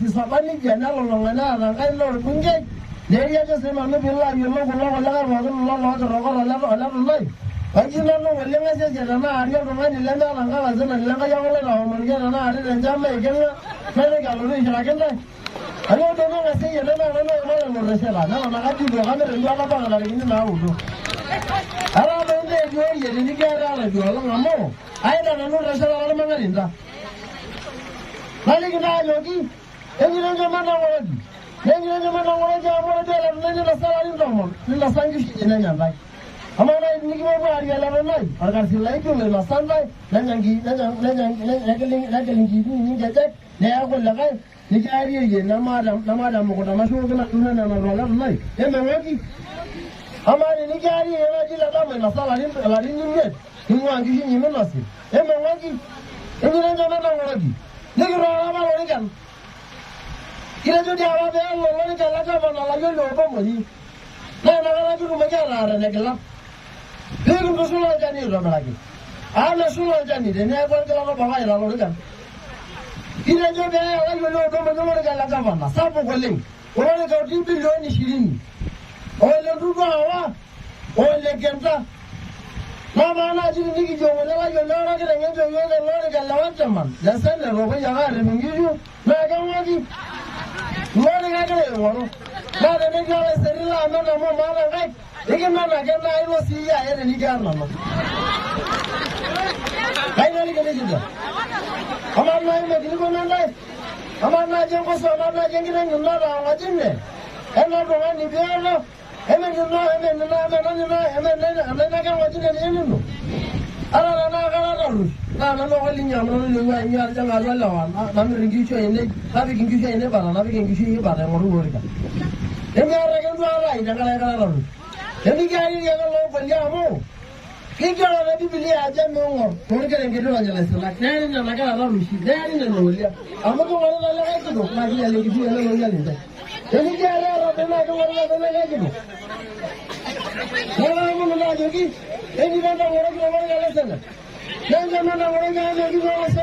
olkarsis oba nejia nelulung'a neeta enkaina orbungei, neeri ajo sii nanu piilo ayiolou kulo kulikae pookin kulo lookirroko tole Tunai, kaji nanu ng'ole ng'asiasia tenaari oltung'ani lemeeta enkang aisinani lenkai ake oloito aomoniki tenaari tenchama eiking'a naitoki alotu aishiraki intae. Kainyoo doi nang'asieyie tenaa nanu oima lelo rresheta neton ake ajito kamir enduata mpaka ntarikini naudo. Etaa doi intae etiorie tenijo etaa olaidualong amu aida nanu rresheta lolmang'atinda. Naliki taa ajoki enchito enchama nang'oroki, nenchito enchama nang'oroki amu ore duo ele Tunai ninosa ilarin tomon ninosa nkishu inyi nenya ntae. Amaa naaji tinikipuopuo aarie ele Tunai olkasi laijo oloinosa ntae nenya negil inkiitin inyi nkejek neya kulikae nikiarieyie nemaata emukunta nashukoki nanu nena tole Tunai emeng'oki. Amaa tenikiarieyie naaji ile dama oinosa ilarin imiet ning'uaa nkishu inyi minosi emeng'oki. Enchito enchama nang'oroki nikitooro apa lorikan. Kitejo dii apa pee elo olorika le gavana Olayioni obo Monyi naa inakata kitumoki ataar enegila pee kintushul olchani aitobiraki amu meshula olchani teneeku olgilata obo ake oita lorikan. Kitejo pee eya Olayioni obo Monyi olorika le gavana sapuk oleng, olorika otii bilioni ishirini, ole Ntutu aawa ole Kenta. Namaa naaji tinikijo ng'ole Layioni orokiteng enchoo iyiook ele orika le Wachaman le senate opuoi ake aarrip inkishu naa keng'oki. Ilo orika agira aing'oru. Naa tenetii olaiseri laamen amu maata nkaik, ikimen ake naa ilo siiyie aye tenikiar nanu. Kainyoriki nikija. Amaa naaji maikilikwana ntae? Amaa naaji enkoso, amaa naaji enkiteng ino nataa ng'ojine ena oltung'ani bioto? Eme nino, eme nino, eme nino, eme nino, ake ng'ojine ninye nino. Ata tenaa kara tarruesh, naa nanu ake olinyi amu nanu oinyang'ua inyi atijing'a atua lewa, namir inkishu ainei, napik inkishu ainei bata, napik enkishui inyi bata aing'oru ilo orika. Nemiata ake enduata ai tenkaraki kara tarruesh. Emikiariri ake loogoli amu Keigero te Biblia ajo eming'or toolkerenketi onya ilaisinak, neeri nena kera tarrueshi, neeri nena olia, amu king'orita likae kitok naa kinyal enkishui elelo olia ninche. Tenijo eeta doi naa king'orita doi likae kitok. Neeku kaomonu naa ajoki, enchito entang'oroki tolorika le senate, naa enchom entang'oroki amu mekitii olosho.